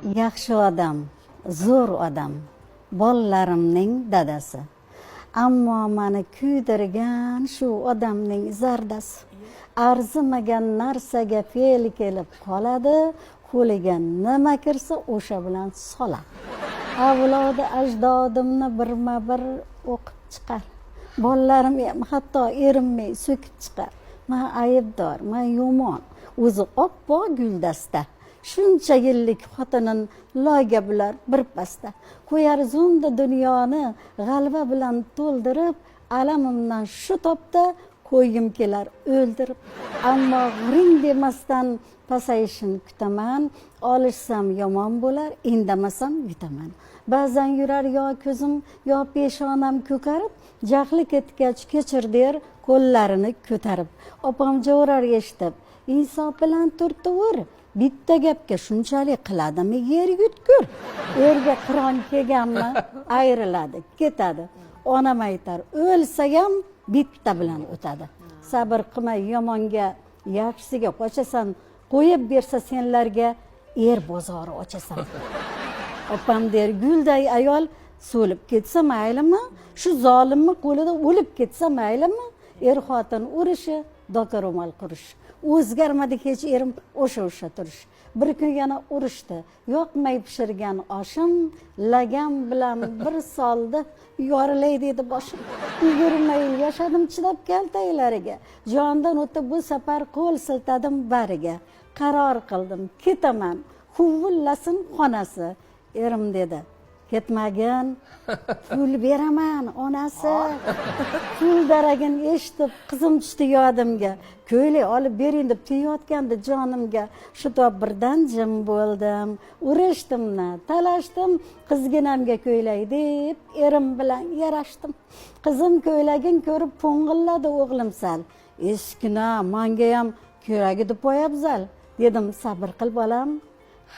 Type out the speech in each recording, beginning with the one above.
Yaxshi odam, zo'r odam, bolalarimning dadasi. Ammo mani kuydirgan shu odamning zardasi. Arzimagan narsaga fe'l kelib qoladi, qo'liga nima kirsa o'sha bilan soladi. Avlodi ajdodimni birma bir o'qib chiqar. Bolalarim ham, hatto erinmay so'kib chiqar. Man aybdor, man yomon, o'zi oppoq guldasta. Shuncha yillik xotinin loyga bular bir pasda. Qo'yar zumda dunyoni g'alva bilan to'ldirib, alamimdan shu topda qo'ygim kelar o'ldirib. Ammo g'ring demasdan pasayishini kutaman, olishsam yomon bo'lar, indamasam yutaman. Ba'zan yurar yo ko'zim, yo peshonam ko'karib, jahli ketgach kechir der qo'llarini ko'tarib. Opam jo'rar eshitib, insof bilan turtivur, bitta gapga shunchalik qiladimi yer yutkur? Erga qiron kelganmi, ayriladi, ketadi. Onam aytar, o'lsa ham bitta bilan o'tadi. Sabr qilmay yomonga, yaxshisiga qochasan, qo'yib bersa senlarga er bozori ochasan. Opam der, gulday ayol so'lib ketsa maylimi, shu zolimni qo'lida o'lib ketsa maylimi? Er xotin urushi, doka ro'mol qurish. O'zgarmadi hech erim, o'sha o'sha turish. Bir kun yana urushdi, yoqmay pishirgan oshim, lagan bilan bir soldi, yorilay dedi boshim. 20 yil yashadim chidab kaltaklariga, jondan o'tib bu safar qo'l siltadim bariga. Qaror qildim, ketaman, huvillasin xonasi. Erim dedi, ketmagin, pul beraman onasi. Pul daragini eshitib qizim tushdi yodimga, ko'ylak olib bering deb tegayotgandi jonimga. Shu tob birdan jim bo'ldim, urishdim na talashdim, qizginamga ko'ylak deb erim bilan yarashdim. Qizim ko'ylagin ko'rib po'ng'illadi o'g'lim sal, eskina, mangayam kerak edi poyabzal. Dedim, sabr qil bolam,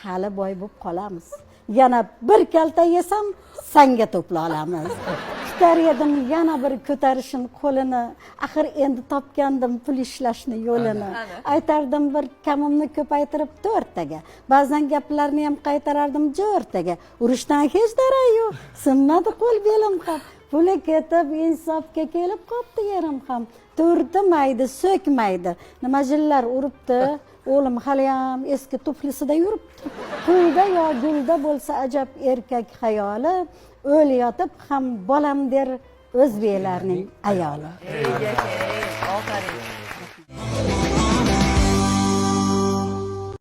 hali boy bo'lib qolamiz, yana bir kalta yesam sanga to'pla olamiz. Kutar edim yana bir ko'tarishim qo'lini, axir endi topgandim pul ishlashni yo'lini. Aytardim bir kamimni ko'paytirib to'rttaga, ba'zan gaplarni ham qaytarardim jo'rtaga. Urushdan hech darak yo'q, sinmadi qo'l belim ham, puli ketib insofga kelib qopti yerim ham. Turtimaydi, so'kmaydi, nima jillar uribdi, o'g'lim haliyam eski tuflisida yuribdi. Pulda yo gulda bo'lsa ajab erkak xayoli, o'layotib ham bolam der o'zbeklarning ayoli. Ofarin.